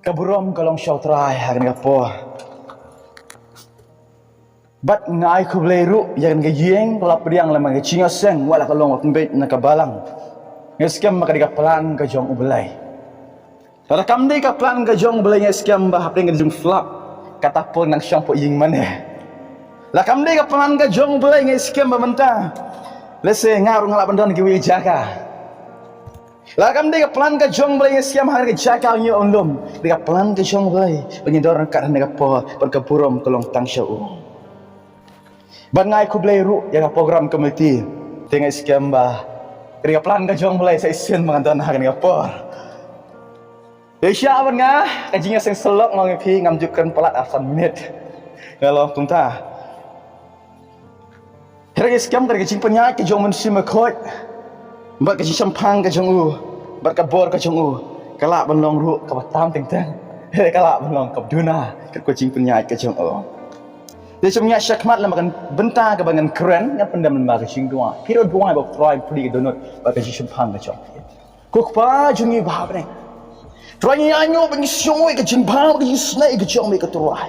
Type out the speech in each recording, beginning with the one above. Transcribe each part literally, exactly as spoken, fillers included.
Ka burom ka long sha U Trai ha kane ka por. Bad nga ai khublei ruh ïa kane ka ïing kaba la pdiang lem bad ka jingïaseng, wat la ka long kaba pynbeit na ka balang. Nga ngeit skhem ba ka dei ka plan ka jong U Blei. Lada kam dei ka plan ka jong U Blei, nga ngeit skhem ba hapdeng ka jingslap kata por nang shong hapoh ïing mane. Lada kam dei ka plan ka jong U Blei, nga ngeit skhem ba mynta lehse nga ruh nga lah ban don kiwei ki jaka. Lada kam dei ka plan ka jong U Blei, nga ngeit skhem ha ka jaka u ñiew u lum. Dei ka plan ka jong U Blei ba ngin don ryngkat ha kane ka por, bad ka burom ka long tang sha u. Bad nga ai khublei ruh ïa ka program committee. Te nga ngeit skhem ba ka dei ka plan ka jong U Blei sa shisien ba ngan don ha kane ka por. Te sha ban nga, ka jingïaseng syllok nga ong ïa phi, ngam ju kren palat arsan minit. Nga long kumta. Hynrei nga ngeit skhem ka dei ka jingpynïaid ka jong U Mynsiem Bakhuid, bad ka jingshemphang ka jong u, bad ka bor ka jong u, ka lah ban long ruh kaba tam teng teng. Hynrei ka lah ban long kaba duna kat ka jingpynïaid ka jong u. Te shu ïa shakhmat lem bad ka bynta kaba ngan kren, ngan pyndem lem bad ka jingduwai. Phi ruh duwai ba U Trai un plie ka dohnud bad ka jingshemphang ka jong phi. Ko Kpa jong ngi ba ha bneng, Trai, ngi ainguh ba ngi sngew ïa ka jingbha, ka jingisynei ka jong me, ko Trai.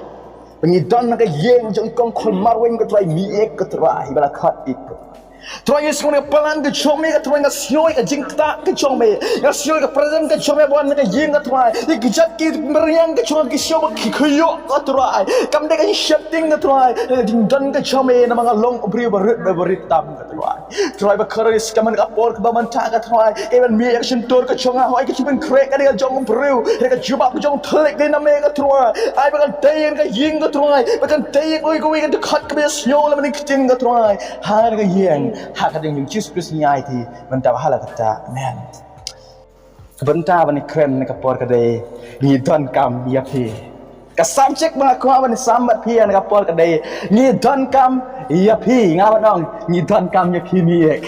Ba ngi don ha ka ïing jong i Kong Khun Marweiñ, ko Trai, me ïeit, ko Trai, ba la khot ïa ngi, ko Trai. Trai, ngi sngew ïa ka plan ka jong me, ko Trai, nga sngew ïa ka jingktah ka jong me, nga sngew ïa ka presence ka jong me ba wan ha ka ïing, ko Trai. Ïa ki jait ki mariang ka jong ki sngew ba ki khuid, ko Trai. Kam dei ka jingsheptieng, ko Trai, ka jingdon ka jong me, namar nga long u briew ba rit, ba rit tam, ko Trai. Trai bakordor, ngi skhem ha kane ka por kaba mynta, ko Trai, kaei ban mih ïa ka shyntur ka jong nga, hooid ka jingpynkhreh ka dei ka jong u briew, hynrei ka jubab ka jong u thylliej ka dei na me, ko Trai. Ai ba kan tei ïa ka ïing, ko Trai, ba kan tei ïa kawei kawei ka dkhot kaba ïasngew lem bad ïa ka ktien, ko Trai, ha kane ka ïing, ha ka kyrteng jong U Jisu Khrist ngi aiti, mynta bad ha la katta. Amen. Ka bynta ba ngi kren ha kane ka por ka dei, ngi donkam ïa phi. Ka subject ba nga kwah ban sam bad phi ha kane ka por ka dei, ngi donkam ïa phi. Nga ban ong, ngi donkam ïa phi, me ïeit.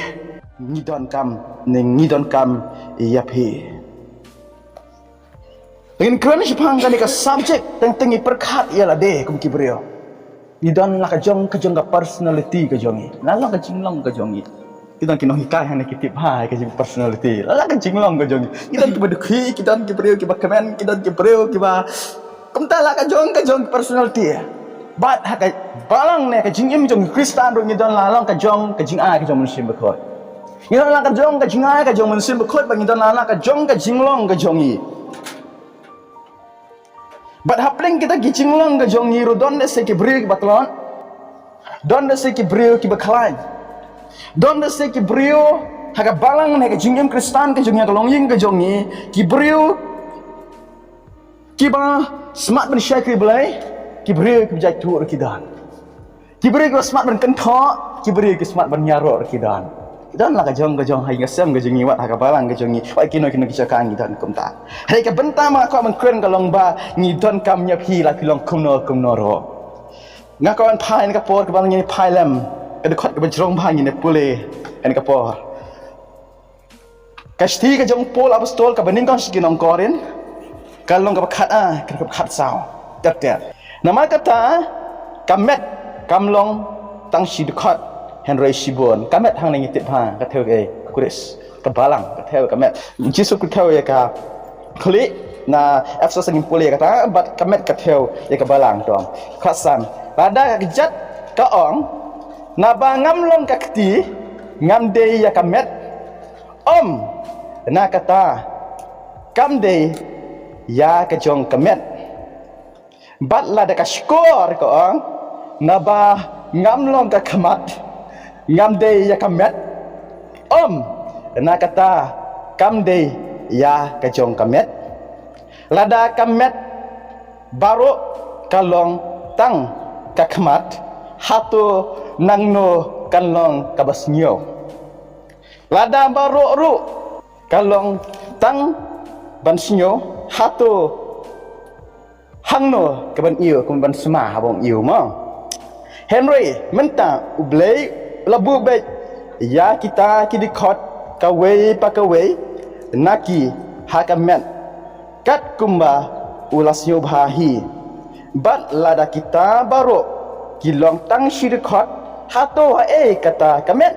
Ngi donkam, ne ngi donkam ïa phi. Ngin kren shaphang kane ka subject, teng teng ngi pyrkhat ïa lade kum ki briew. Ngi don la ka jong, ka jong ka personality ka jong ngi. La long ka jinglong ka jong ngi. Ki don ki nonghikai hangne ki tip bha ka jing personality. La long ka jinglong ka jong ngi. Ki don kiba dukhi, ki don ki briew kiba kmen, ki don ki briew kiba, kumta la ka jong, ka jong personality. Bad ha ka balang ne ka jingim jong Khristan ruh ngi don la long ka jong ka jingai ka jong Mynsiem Bakhuid. Ngi don la ka jong ka jingai ka jong Mynsiem Bakhuid, bad ngi don la ka jong ka jinglong ka jong ngi. Bad hapdeng kita ki jinglong ka jong ngi ruh don lehse ki briew kiba tlot. Don lehse ki briew kiba khlaiñ. Don lehse ki briew ha ka balang ne ka jingim Khristan ka jong ngi, ka longïing ka jong ngi, ki briew kiba smat ban shakri Blei, ki briew kiba jaituh ruh ki don. Ki briew kiba smat ban kynthoh, ki briew ki smat ban ïaroh ruh ki don. Ki don la ka jong ka jong ha ïing ha sem ka jong ngi, wat ha ka balang ka jong ngi, wat kino kino ki jaka ngi don kumta. Hynrei ka bynta ba nga kwah ban kren ka long ba ngi donkam ïa phi la phi long kumno kumno ruh. Nga kwah ban phai ha kane ka por kaba ngin phai lem, ka dkhot kaba jrong ba ngin pule ha kane ka por. Ka shithi ka jong u Paul Apostol kaba nyngkong sha ki nong Korinth, ka lynnong kaba khat ar, ka dkhot kaba khat saw. Ter ter. Namar kata, ka met kam long tang shi dkhot, hynrei shibun. Ka met hangne ngi tip bha ka thew kaei, u Khrist. Ka balang ka thew ka met. Jisu ka thew ïa ka khlieh, na Ephesos ngin pule ïa kata, bad ka met ka thew ïa ka balang, to. Khat san. Lada ka kjat ka ong, naba ngam long ka kti, ngam dei ïa ka met, Ym, na kata, kam dei ïa ka jong ka met. Bad lada ka shkor ka ong, naba ngam long ka khmat, ngam dei ïa ka met. Ym, na kata, kam dei ïa ka jong ka met. Lada ka met baroh ka long tang ka khmat, hato nangno kan long kaba sniew? Lada baroh ruh ka long tang ban sniew, hato hangno ka ban ïew, ka ban sma haba ong ïew mo? Hynrei mynta U Blei u la buh beit ïa kita ki dkhot kawei pa kawei na ki ha ka met, kat kumba u la sniew bha hi. Bad lada kita baroh ki long tang shi dkhot, hato haei kata ka met?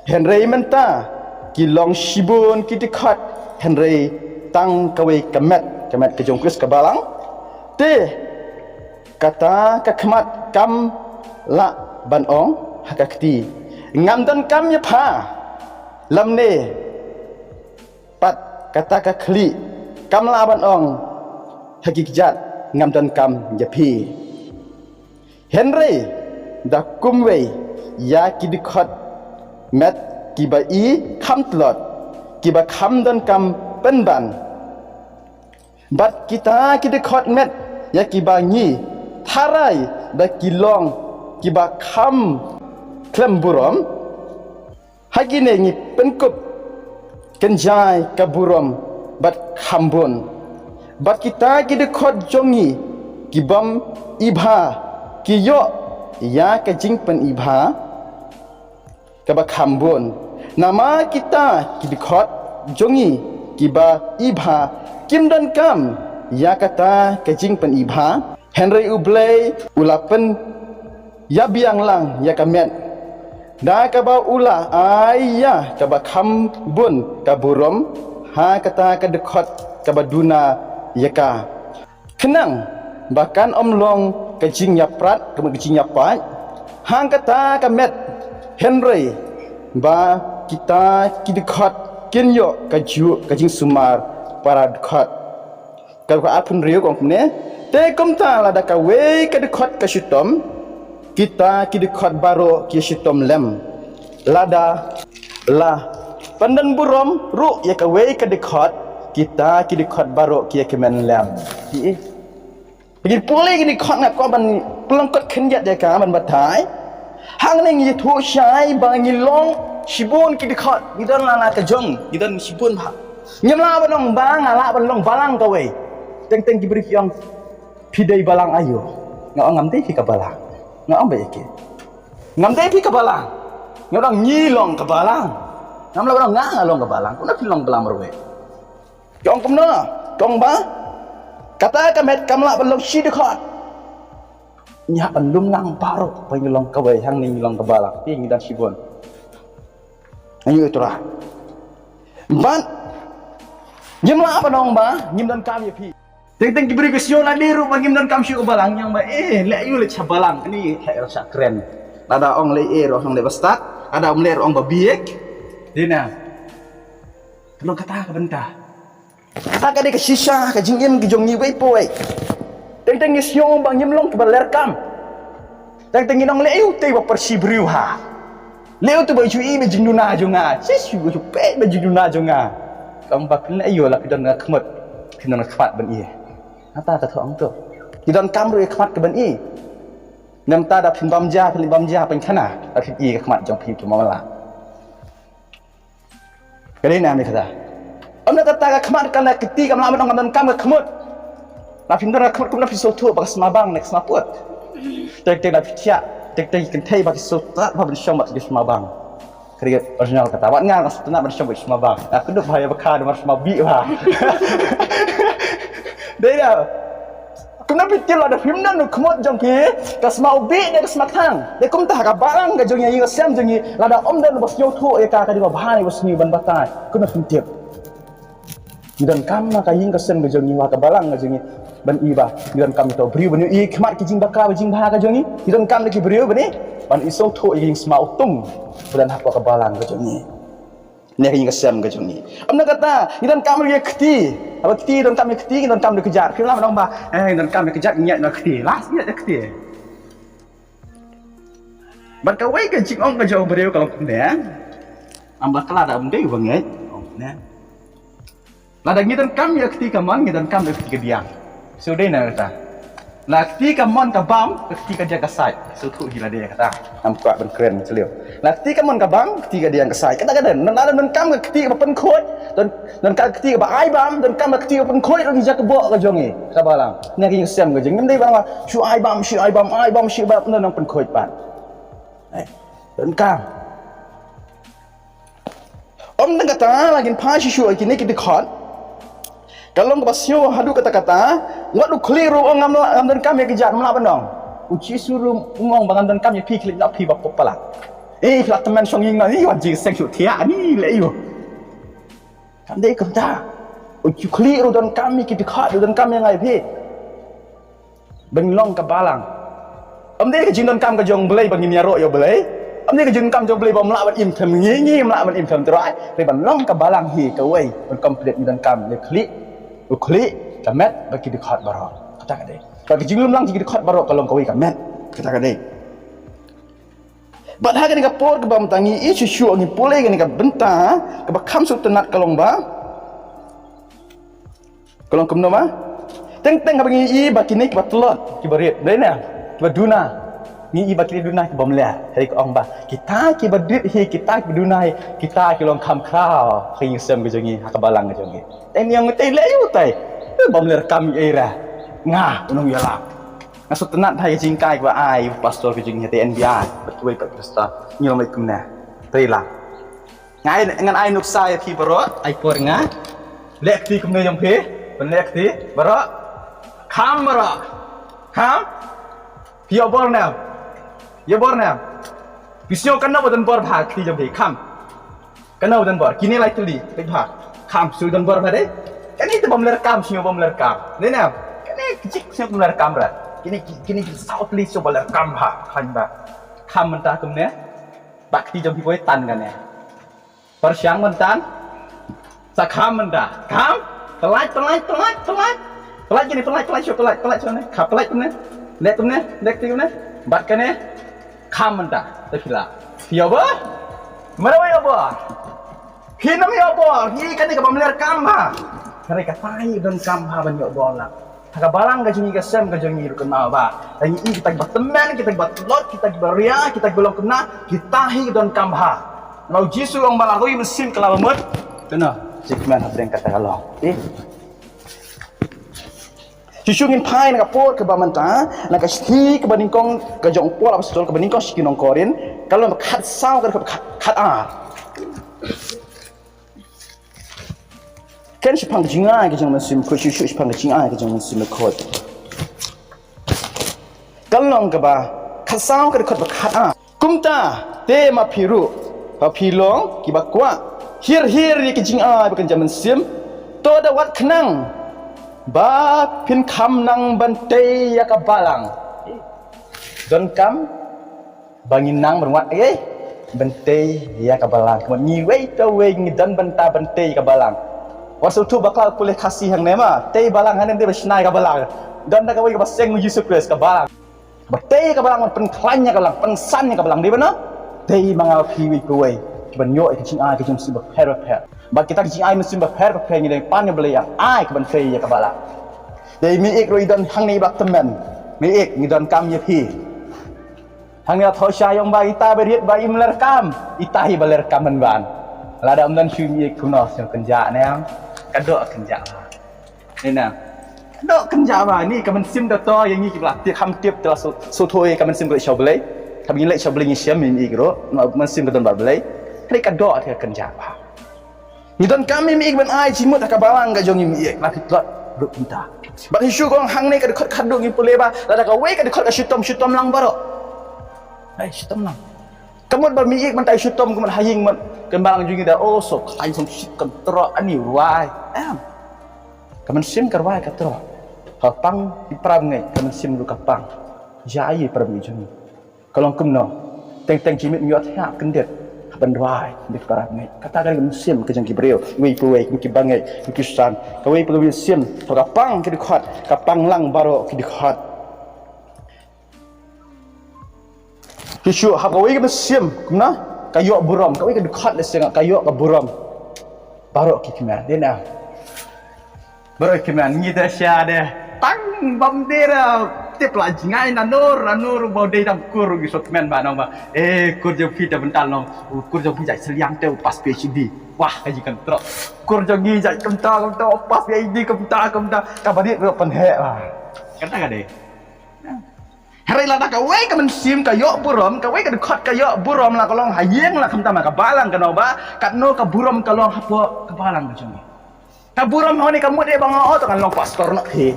Hynrei mynta ki long shibun ki dkhot, hynrei tang kawei ka met. ka met ka jong u Khrist ka balang. Te kata ka khmat kam lah ban ong ha ka kti, ngam donkam ïa pha. Lymne pat kata ka khlieh kam lah ban ong ha ki kjat, ngam donkam ïa phi. Hynrei da kumwei ïa ki dkhot met kiba i kham tlot, kiba kham donkam pynban. Bad kita ki dkhot met ïa kiba ngi tharai da ki long kiba kham khlem burom. Ha kine ngi pynkup kynjai ka burom bad kham bun. Bad kita ki dkhot jong ngi ki bym i bha ki ïoh ïa ka jingpyn-i bha kaba kham bun. Namar kita ki dkhot jong ngi kiba i bha kim donkam ïa kata ka jingpyn-i bha. Hynrei U Blei u la pyn ïa biang lang ïa ka met, da kaba u la ai ïa kaba kham bun ka burom ha kata ka dkhot kaba duna ïa ka, khnang ba kan ym long ka jingïaprat, ka mut ka jingïapait ha kata ka met, hynrei ba kita ki dkhot kin ïoh kajuh ka jingsumar para dkhot. Ka dkhot arphew hynriew ka ong kumne: Te kumta lada kawei ka dkhot ka shitom, kita ki dkhot baroh ki shitom lem. Lada la pyndon burom ruh ïa kawei ka dkhot, kita ki dkhot baroh ki ïa kmen lem. Ki, eh. Ki pule ki dkhot nga kwah ban pynlyngkot khyndiat ïa ka ban batai. Hangne ngi ïathuh shai ba ngi long shibun ki dkhot, ngi don la la ka jong, ngi don shibun bha. Ngim lah ban ong ba nga lah ban long balang kawei. Teng teng ki briew ki ong, phi dei balang aïu? Nga ong ngam dei phi ka balang. Nga ong ba ïa ki, ngam dei phi ka balang. Nga ong ngi long ka balang. Ngam lah ban ong nga, nga long ka balang. Kumno phi long balang marwei? Ki ong kumno? Ki ong ba kata ka met kam lah ban long shi dkhot. Ngi hap ban lum nang baroh ba ngi long kawei, hangne ngi long ka balang. Phi, ngi don shibun. Ngi ïathuh. Bad ngim lah ban ong ba ngim donkam ïa phi. Teng teng ki briew ki sngew lade ruh ba ngim donkam shuh ka balang, ngi ong ba, eh, leh aïu leh sha balang, kane leh sha kren. Lada ong leh eh ruh ong leh ba stad, lada ong leh ruh ong ba bieit. Dei na, ka long kata ka bynta. Kata ka dei ka shisha ka jingim ka jong ngi wei pa wei. Teng teng ngi sngew ba ngim long kiba leh kam. Teng teng ngi ong leh aïu te ba pyrshah briew ha. Leh aïu te ba ju i ba jingduna jong nga. Shisha ba ju peit ba jingduna jong nga. Kam ba phin leh aïu la phi don ka khmut, phin don ka khmat ban i. Kata ka thoh ong to. Ki donkam ruh ïa ka khmat ka ban i. Namar ta da phin bam ja, phin bam ja, phin khana, da phin i ka khmat jong phi ki mawla. Ka dei na me kata. Ym na kata ka khmat ka na kti kam lah ban ong ngam donkam ka khmut. Na phin don ka khmut kumno phin sngewthuh ba ka sma bang ne ka sma put. Teng teng na phi thiah, teng teng kynthei ba ki sngewthuh ba phin shong ba ki sma bang. Ka dei original kata. Wat nga nga sngewthuh ban shong ba ki sma bang. Nga kyndup ba ïa ba ka da mar sma bih ba. Dei da. Kumno phi tip lada phim don u khmut jong phi, ka sma u bih ne ka sma kthang? Dei kumta ka balang ka jong ngi, ïing ka sem jong ngi, lada ym don ba sngewthuh ïa ka, ka dei ba bha ne ba sniew ban batai. Kumno phim tip? Ngi donkam na ka ïing ka sem ka jong ngi, wa ka balang ka jong ngi, ban i ba ngi donkam ïa uto u briew ban ïohi khmat ki jingbakla ba jingbha ka jong ngi. Ngi donkam na ki briew ban i, ban i sngewthuh ïa ka jingsma u tung ba don hapoh ka balang ka jong ngi. Ne ka ïing ka sem ka jong ngi. Ym na kata, ngi donkam ïa ka kti. Haba kti, donkam ïa ka kti, ngi donkam ïa ka kjat. Phi lah ban ong ba, eh, ngi donkam ïa ka kjat, ngi ïaid na ka kti. Lah, ïaid na ka kti. Bad kawei ka jingong ka jong u briew ka long kumne. Ym ba ka lada ym dei ba ngeit. Ong kumne. Lada ngi donkam ïa ka kti kamon, ngi donkam ïa ka kti kadiang. Shu dei na kata. La ka kti kamon ka bam, ka kti kadiang ka sait. Shu thuh hi lade ïa kata. Ngam kwah ban kren shliew. La ka kti kamon ka bam, ka kti kadiang ka sait. Kata ka don, lada donkam ka kti kaba pynkhuid, don, donkam ka kti kaba ai bam, donkam ka kti kaba pynkhuid, ruh ngi jia ka boh ka jong ngi. Ka balang. Ne ka ïing sem ka jong ngi. Ngim dei ba shu ai bam, shu ai bam, ai bam, shu bam, nang pynkhuid pat. Ai, donkam. Ym tang kata, la ngin phai shisha ïa kine ki dkhot. Ka long kaba sniew haduh katta katta, wat u khlieh ruh u ong ngam la, ngam donkam ïa ka kjat, ngam lah ban ong. U Jisu ruh u ong ba ngan donkam ïa phi, khlieh noh phi ba pop palat. Eh, phi la tymmen shong ïing noh, eh, wat jingseng shuh thiah, ani leh aïu. Kam dei kumta. U khlieh ruh u donkam ïa ki dkhot, u donkam ïa nga ïa phi. Ba ngin long ka balang. Ym dei ka jingdonkam ka jong U Blei ba ngin ïaroh ïa U Blei. Ym dei ka jingdonkam jong U Blei ba ym lah ban im khlem ngi, ngi ym lah ban im khlem U Trai. Hynrei ban long ka balang hi kawei ban complete ngi donkam ïa u khlieh, u khlieh, ka met bad ki dkhot baroh. Kata ka dei. Bad ka jinglum lang jong ki dkhot baroh ka long kawei ka met. Kata ka dei. Bad ha kane ka por kaba mynta ngi ïohi shuh shuh, ngi pule kane ka bynta kaba kham sngewtynnat ka long ba, ka long kumno ma? Teng teng haba ngi ïohi ba kine kiba tlot, kiba rit, dei ne, kiba duna. Ngi ïohi ba kine duna, ki bym ler. Hynrei ka ong ba kita kiba rit hi, kita kiba duna hi, kita ki long kham khraw ha ka ïing sem ka jong ngi, ha ka balang ka jong ngi. Teng ngi ong tei leh ïa u tei. Eh, bym ler kam ïa i ra. Nga u nongïalam. Nga sngewtynnat ha ka jinghikai kaba ai u pastor ka jong ngi ha T N B I bad kiwei pat ki pastor. Ngi long beit kumne. Trei lang. Nga ai, ngan ai nuksa ïa phi baroh, ai por nga. Leh kti kumne jong phi. Pynleh kti baroh. Kham baroh. Kham. Phi ïoh bor ne em? Ïoh bor ne em? Phi sngew kano ba don bor bha kti jong phi? Kham. Kano ba don bor? Kine lai tylli, peit bha. Kham, sngew don bor bha dei. Kane te bym ler kam, sngew bym ler kam. Dei ne em? Kane kjik sngew bym ler kam bha. Kine ki, kine ki saw tylli sngew bym ler kam bha. Khlaiñ bha. Kham mynta kumne. Ba kti jong phi poi tan kane. Pyrshang mynta. Sa kham mynta. Kham. Pynlait, pynlait, pynlait, pynlait. Pynlait kine, pynlait, pynlait, shu pynlait, pynlait shu ne. Kham pynlait kumne. Leh kumne, leh kti kumne. Bat kane. Kham mynta. Te phi lah. Phi ïoh bor? Mano ïoh bor? Phi nym ïoh bor. Phi kane ka bym ler kam bha. Kane ka tai don kam bha ban ïoh bor lah. Ha ka balang ka jong ngi, ka sem ka jong ngi ruh kynmaw ba. Ka ngi i kita kiba tymmen, kita kiba tlot, kita kiba ria, kita kiba long kynna, kita hi ki don kam bha. Namar u Jisu u ong ba la roi mynsiem ka la ba mut. Kynnoh, jingkmen hapdeng kata ka long. Eh? Shuh shuh ngin phai na ka por kaba mynta, na ka shithi kaba nyngkong ka jong u Paul apostol kaba nyngkong sha ki nong Korinth, ka lynnong ba khatsaw ka dkhot khat, khatar. Ken shaphang ka jingai ka jong u Mynsiem Bakhuid, shuh shuh shaphang ka jingai ka jong u Mynsiem Bakhuid. Ka lynnong kaba khatsaw ka dkhot ba khatar. Kumta te ma phi ruh, ba phi long kiba kwah hiar hiar ïa ka jingai ba kynja mynsiem, to da wad khnang ba phin kham nang ban tei ïa ka balang. Donkam ba ngin nang ban wad, eh, ban tei ïa ka balang. Kumta ngi wei pa wei ngi don bynta ban tei ïa ka balang. Wat sngewthuh bakla pule Khasi hangne ma, tei balang hangne ym dei ba shna ïa ka balang. Don da kawei kaba seng u Jisu Khrist, ka balang. Ba tei ïa ka balang, ban pynkhlaiñ ïa ka balang, pynsan ïa ka balang, dei ba na? Tei ma nga phi wei pa wei kiban ïoh ïa ka jingai ka jong u Mynsiem bapher bapher. Bad kita ka jingai Mynsiem bapher bapher ngi dei pan ïa U Blei ïa ai kaban tei ïa ka balang. Dei mi ik ruh i don hangne i ba tymmen. Mi ik ngi donkam ïa phi. Hangne la thoh shai ong ba ita ba rit ba im ler kam, ita hi ba ler kam ban ban. Lada ym don shu mi ik kumno shu kynjah ne em. Ka doh kynjah. Ina. Ka doh kynjah ba ni ka mynsiem da to ïa ngi ki ba la tip kham tip te la shu, shu thoh ïa ka mynsiem ka leit sha U Blei. Ka ba ngi leit sha U Blei ngi shem mi ik ruh. Mynsiem ka don ba Blei. Hynrei ka doh te ka kynjah ba. Ngi donkam ïa mi ik ban ai jingmut ha ka balang ka jong ïa mi ik, la phi tlot ruh kumta. Bad Jisu ka ong hangne ka dkhot khatduh ngi pule ba lada kawei ka dkhot ka shitom, shitom lang baroh. Ai, shitom lang. Ka mut ba mi ik mynta i shitom ka mut ha ïing mut ka balang jong ngi da, oh, so khlaiñ song shit kan troh ani rwai. Em. Ka mynsiem ka rwai ka troh. Ka pang i para bangeit, ka mynsiem ruh ka pang. Ïa i para bangeit jong ngi. Ka long kumno? Teng teng jingmut ym ïoh thiah kyndit. Ban rwai, bad para bangeit. Kata ka dei ka mynsiem ka jong ki briew. Wei pa wei, kum ki bangeit, kum ki Khristan. Kawei pa kawei mynsiem, to ka pang ki dkhot, ka pang lang baroh ki dkhot. Ki shu hap kawei ka mynsiem, kumno? Ka ïoh burom, kawei ka dkhot lehse nga, ka ïoh ka burom. Baroh ki kmen, dei na. Baroh kmen ngi da sha de. Tang bam de ra. Tip la jingai na nur, na nur ba dei dang kur ngi suk men ba nong ba. Eh, kur jong phi da bentar nong. Kur jong phi jai seliang te pas P H D. Wah, ka ji kan trok. Kur jong ngi jai kumta, kumta, pas P H D, kumta, kumta. Ka ba dit ro pen he ba. Kata ka dei. Hynrei lada kawei ka mynsiem ka ïoh burom, kawei ka dkhot ka ïoh burom la ka long ha ïing la khamtam ha ka balang kano ba, katno ka burom ka long hapoh ka balang ka jong ngi. Ka burom hangne ka mut ïa ba nga ot ngan long pastor noh hi.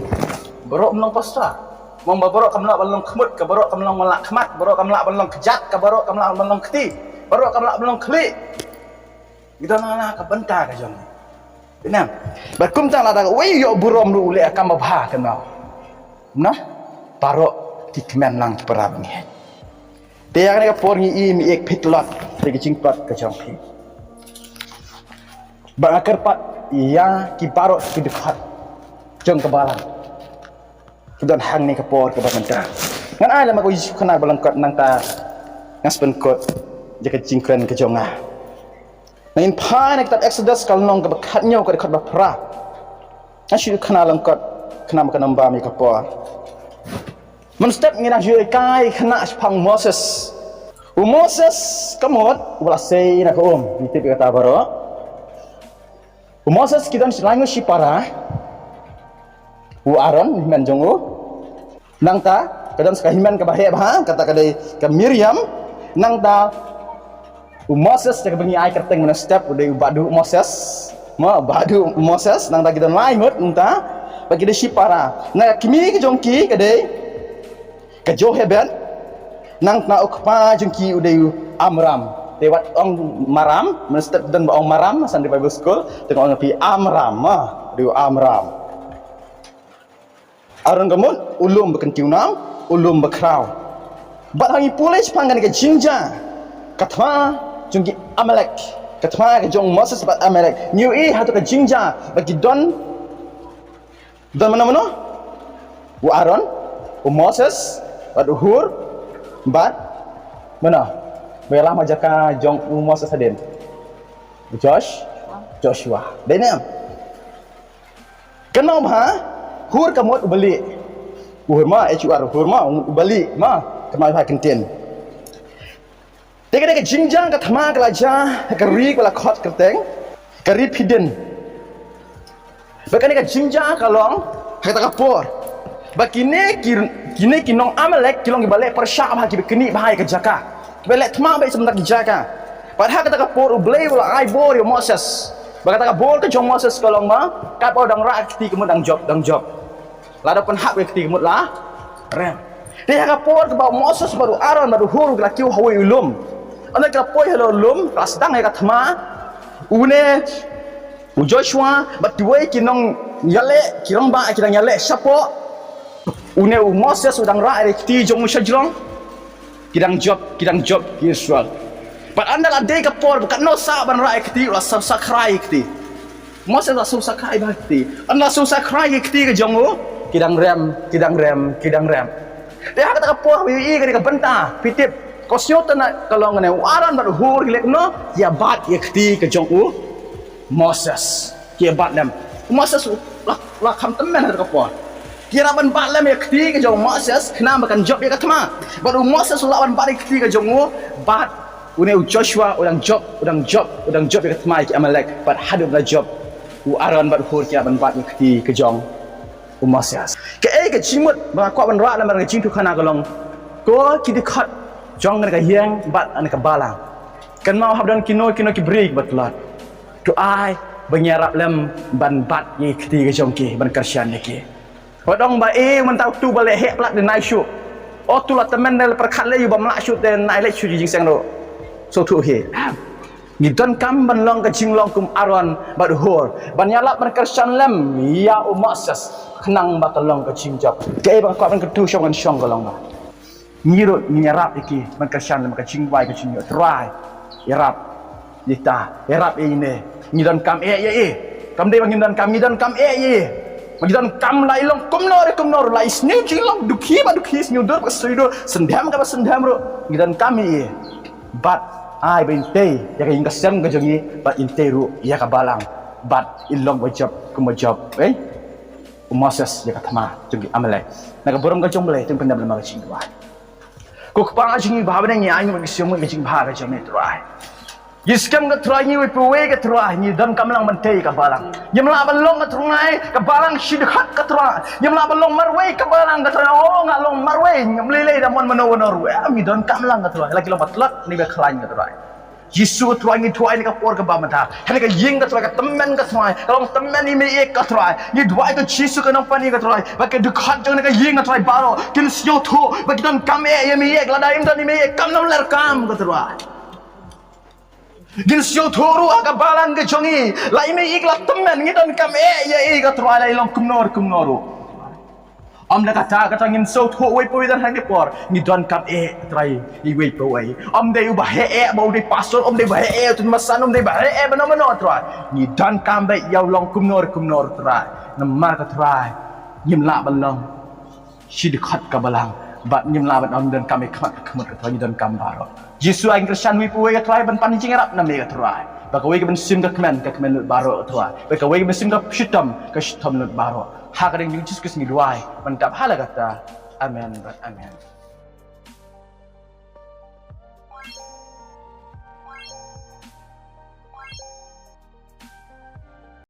Baroh ym long pastor. Mong ba baroh kam lah ban long khmut, ka baroh kam lah ban long khmat, baroh kam lah ban long kjat, ka baroh kam lah ban long kti, baroh kam lah ban long khlieh. Ngi don na ka bynta ka jong ngi. Nang, bad kumta lada wei ïoh burom ruh u leh kam ba bha kano. Nang, baroh ki kmen lang ki para bangeit. Te ïa kane ka por ngi im ïa ka phi tlot, te ka jingtlot ka jong phi. Ba nga kyrpad ïa ki baroh ki dkhot jong ka balang. Ki don hangne ka por kaba mynta. Ngan ai lem ïa ka jingkren ba lyngkot nangta ngan sa pynkut ïa ka jingkren ka jong nga. Nangta phai na ka kitab Exodus ka lynnong kaba khathynñiew ka dkhot ba phra. Ngan shu kren lyngkot khnang ba kan ym bam ïa ka por. Mynstep ngi nang shu ïa kai khnang shaphang Moses. U Moses ka mut uba la sei na ka um. Ngi tip ïa kata baroh. U Moses ki don shi lai ngut shi para. U Aaron, hynmen jong u. Nangta, ka don sa ka hynmen kaba heh bha, kata ka dei ka Miriam. Nangta, u Moses, te kaba ngi ai kyrteng mynstep, u dei u Bah Duh Moses. Mo, Bah Duh Moses, nangta ki don lai ngut, nangta. Bad ki dei shi para. Na ka kmie ka jong ki, ka dei ka Johebed, nangta u kpa jong ki u dei u Amram. Te wat ong Maram, mynstep don ba ong Maram, Sunday Bible School, te ong phi Amram, ma, u dei u Amram. Aaron ka mut, u lum ba kyntiew nam, u lum ba khraw. Bad ha ngi pule shaphang kane ka jingjia, ka thma jong ki Amalek, ka thma ka jong Moses bad Amalek. Ngi ïohi hato ka jingjia, ba ki don Don mano mano? U Aaron, u Moses, bad u Hur, bad mano? Ba ïalam ha jaka jong u Moses hadien. U Josh, Joshua. Dei ne em? Kynmaw bha, Hur ka mut u balieh. U Hur ma, H U R, Hur ma, u balieh ma. Kynmaw bha kyntien. Te ka dei ka jingjia ka thma ka la jia, ka ri ka la khot kyrteng, ka ri Pidin. Ba kane ka jingjia ka long, ha kata ka por. Ba kine ki, kine ki nong Amalek, ki long kiba leh pyrshah bha, kiba knieh bha ïa ka jaka. Kiba leh thma bha ïa ka jaka. Bad ha kata ka por U Blei u la ai bor ïa u Moses. Ba kata ka bor ka jong u Moses ka long ba, katba u dang rah ka kti ka mut dang jop, dang jop. Lada pynhap ïa ka kti ka mut la rem. Te ha ka por kaba u Moses bad u Aaron bad u Hur ki la kiew ha uwei u lum. Hynda ki la poi halor u lum, la sdang ïa ka thma. Une u Joshua bad kiwei ki nongïaleh, ki rangbah ki dang ïaleh shapoh. Une u Moses u dang rah ïa ka kti jong u shajrong. Ki dang jop, ki dang jop ki Israel. Bad hynda la dei ka por ba katno sah ban rah ïa ka kti, la sah, sah khrai ïa ka kti. Moses la sngewsakrai bha kti. Ynda sngewsakrai ki kti ka jong u, ki dang rem, ki dang rem, ki dang rem. Te ha kata ka por ba ïohi kane ka bynta, phi tip, ka sngewtynnat ka long kane, u Aaron bad u Hur ki leh kumno, ki ïa bat ïa kti ka jong u Moses. Ki ïa bat lem. U Moses u la, la kham tymmen ha kata ka por. Ki ïa lah ban bat lem ïa kti ka jong u Moses, khnang ba kan jop ïa ka thma. Bad u Moses u lah ban bat ïa kti ka jong u, bad une u Joshua, u dang jop, u dang jop, u dang jop ïa ka thma ïa ki Amalek, bad haduh ba la jop, u Aaron bad u Hur ki ïa ban bat ïa ka kti ka jong u Moses. Kaei ka jingmut ba nga kwah ban rah lem ha ka jingïathuhkhana ka long, ko ki dkhot jong kane ka ïing bad kane ka balang. Kynmaw hap don kino kino ki briew ba tlot. To ai ba ngi ïarap lem ban bat ïa ka kti ka jong ki, ban kyrshan ïa ki. Wat ong ba, eh, mynta utu ba leh heh palat dei nai shuh. O, utu la tymmen, dei la pyrkhat leh ïa u bym lah shuh, te nai leh shuh ïa ka jingseng ruh. Sngewthuh hi. Ngi donkam ban long ka jinglong kum Aaron bad u Hur, ban ïalap ban kyrshan lem ïa u Moses, khnang ba kan long ka jingjop. Kaei ba nga kwah ban kyntu shong ngan shong ka long ba ngi ruh ngin ïarap ïa ki ban kyrshan lem ka jingduwai ka jingïoh. Trai, ïarap ïa ita, ïarap ïa ine. Ngi donkam eh ïa i. Kam dei ba ngim donkam, ngi donkam eh ïa i. Ngi donkam la i long kumno re kumno ruh, la i sniew jinglong dukhi ba dukhi, sniew dur ba sniew dur, syndem kaba syndem ruh, ngi donkam ïa i. Bad ai ba in tei ïa ka ïing ka sem ka jong i, bad in tei ruh ïa ka balang, bad in long ba jop kum ba jop, eh, u Moses ïa ka thma jong ki Amalek. Na ka burom ka jong U Blei, to ngin pyndem lem ha ka jingduwai. Ko Kpa jong ngi ba ha bneng, ngi ai nguh, ngi sngewnguh ïa ka jingbha ka jong me, Trai. Ngi skhem, ko Trai, ngi wei pa wei, ko Trai, ngi donkam lang ban tei ïa ka balang. Ngim lah ban long, ko Trai, ka balang shi dkhot, ko Trai. Ngim lah ban long marwei ka balang, ko Trai. O, nga long marwei, ngam lei lei da mon mano mano ruh. Em, ngi donkam lang, ko Trai. La ki long ba tlot ne ba khlaiñ, ko Trai. Jisu, ko Trai, ngi duwai ha kane ka por kaba mynta. Ha kane ka ïing, ko Trai, ka tymmen, ko Trai. Ka long tymmen i mei, ko Trai. Ngi duwai, ko Jisu, ko Nongpynim, ko Trai, ba ki dkhot jong kane ka ïing, ko Trai, baroh kin sngewthuh ba ki donkam eh ïa i mei, lada im don i mei, kam nang ler kam, ko Trai. Ngin sngewthuh ruh ha ka balang ka jong ngi, la i mei i la tymmen, ngi donkam eh ïa i, ko Trai, la i long kumno kumno ruh. Ym da kata kata ngin sngewthuh uwei pa uwei dan ha kane ka por, ngi donkam eh Trai, iwei pa uwei. Ym dei uba heh eh ba u dei pastor, ym dei uba heh eh u tymmen basan, ym dei uba heh eh ba no ba no Trai. Ngi donkam beit ïa u long kumno kumno Trai. Namar ko Trai, ngim lah ban long shi dkhot ka balang, bad ngim lah ban ym donkam ïa ka khmat ka khmat, ko Trai, ngi donkam baroh. Jisu, ai kyrshan uwei pa uwei ko Trai ban pan jingïarap na me ko Trai. Ba kawei ka mynsiem ka kmen, ka kmen lut baroh ko Trai. Ba kawei ka mynsiem ka shitom, ka shitom lut baroh. Ha ka kyrteng jong Jisu Khrist ngi duwai, ban dap ha la kata. Amen bad amen.